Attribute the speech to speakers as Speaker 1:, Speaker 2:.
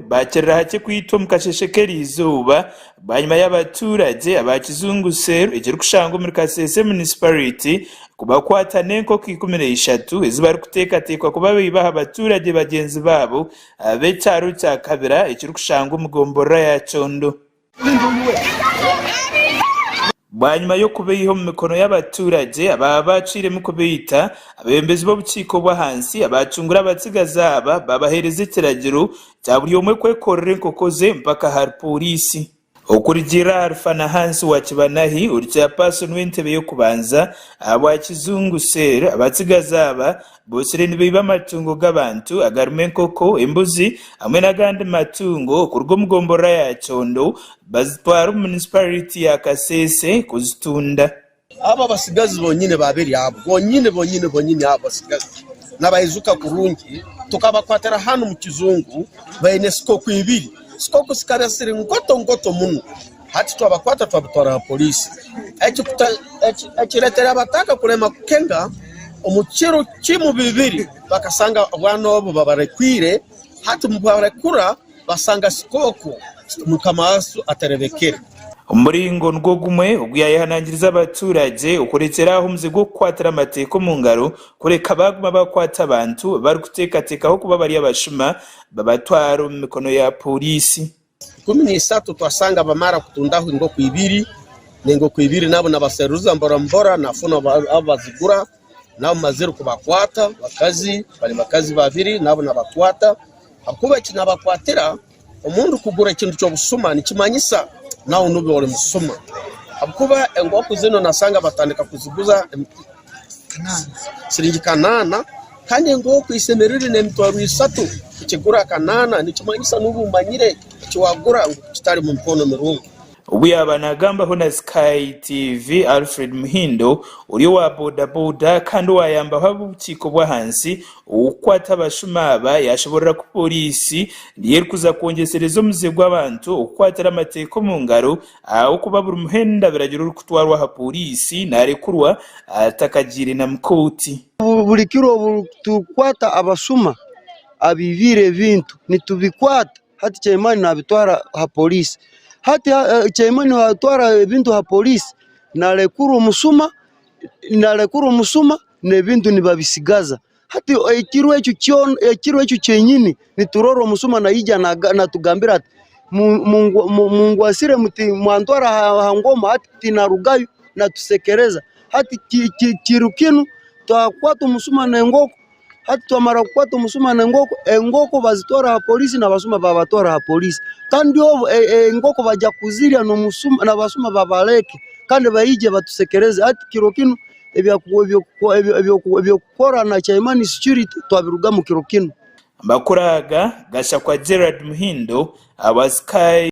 Speaker 1: bakirira hakye kwitwa omu kasheeshe k'eriizooba bwanyima y'abaturage aba Kizungu Cell ekirikushangwa omuri Kasese Munisiparite kubakwata n'enkoko 13 ezi barikuteekateekwa kuba baiba aha baturage bagyenzi baabo ab'ekyaro kya Kabira ekirikushangwa omu gomborora ya Kyondo. Bwanyima y'okubaiha omu mikono y'abaturage abaaba baacwiremu kubaita, abeebembezi b'obukiiko obw'ahansi abaacungura abatsigazi aba baabaheereza ekiragiro kya buri omwe kwekorera enkoko ze mpaka ahari pooriisi. Okurugiirira ahari Fanahansi wa Kibanahi ori chairperson w'entebe y'okubanza ahabwa Kizungu Cell, abatsigazi aba Botsire nibaiba amatungo g'abantu agarimu enkoko, embuzi hamwe n'agandi matungo kuruga omu gomborora ya Kyondo bazitwara omu munisiparite ya Kasese kuzitunda.
Speaker 2: Abo abasigazi bonyine babiri abo bonyine bonyine bonyine abo basigazi nabaijuka kurungi tukabakwatira hanu mu kizungu baine sikoku ibiri sikoku zikaba ziri ngoto ngoto muno hati twabakwata twabitwara aha polisi ekiretera abataka kulema kukenga omu kiro kimu bibiri bakasanga obwana obu babarekwire hati mubarekura basanga sikoku mukama wazo atarebekere.
Speaker 1: Omuringo nigwo gumwe ogu yaayehanangiriza abaturage okurekyera aho omuze gw'okukwatira amateeka omu ngaro kureka baaguma bakwata abantu abarikuteekateekaho kuba bari abashuma babatwara omu mikono ya pooriisi.
Speaker 2: 13 twasanga bamara kutundaho engoko ibiri, n'engoko ibiri nabo nabaseruza mbora mbora nafuna abu bazigura nabo mazire kubakwata bakazi bari bakazi babiri nabo nabakwata ahakuba eki nabakwatira omuntu kugura ekintu ky'obusuma nikimanyisa nawe noba ori musuma ahakuba engoko zinu nasanga batandika kuziguza siringi kanaana kandi engoko esemerire n'emitwaro esatu ekigura kanaana nikimanyisa noba omanyire eki wagura ngu kitari mu mikono mirungi.
Speaker 1: Obu yaaba naagambaho na Sky TV, Alfred Muhindo, ori owa boda boda kandi owaayambaho ab'obukiiko bw'ahansi okukwata abashuma aba yaashoboorora ku pooriisi niyo erikuza kwongyesereza omuze gw'abantu okukwatira amateeka omu ngaro ahabw'okuba buri muhenda biragiro orikutwarwa aha pooriisi naarekurwa atakagiire na mu kooti.
Speaker 3: Buri kiro obu turikukwata abashuma abaibire ebintu nitubikwata hati Chairman nabitwara aha poliisi. Hati Chairman yatwara ebintu aha poliisi narekura omushuma, narekura omushuma n'ebintu nibabisigaza. Hati ekiro ekyo kyona ekiro ekyo kyenyini niturora omushuma naija natugambira ati mungwasire muti mwantwara aha ngoma hati tinarugayo natusekereza. Hati kiro kinu twakwata omushuma n'engoko. Hati twamara kukwata omushuma n'engoko, engoko bazitwara aha polisi n'abashuma babatwara aha polisi. Kandi obu engoko baija kuzirya n'abashuma babareke kandi baije batusekereze. Hati kiro kinu eby'okukora na chairman security twabirugamu kiro kinu.
Speaker 1: Amakuru aga gashakwa Gerald Muhindo ahabwa Sky.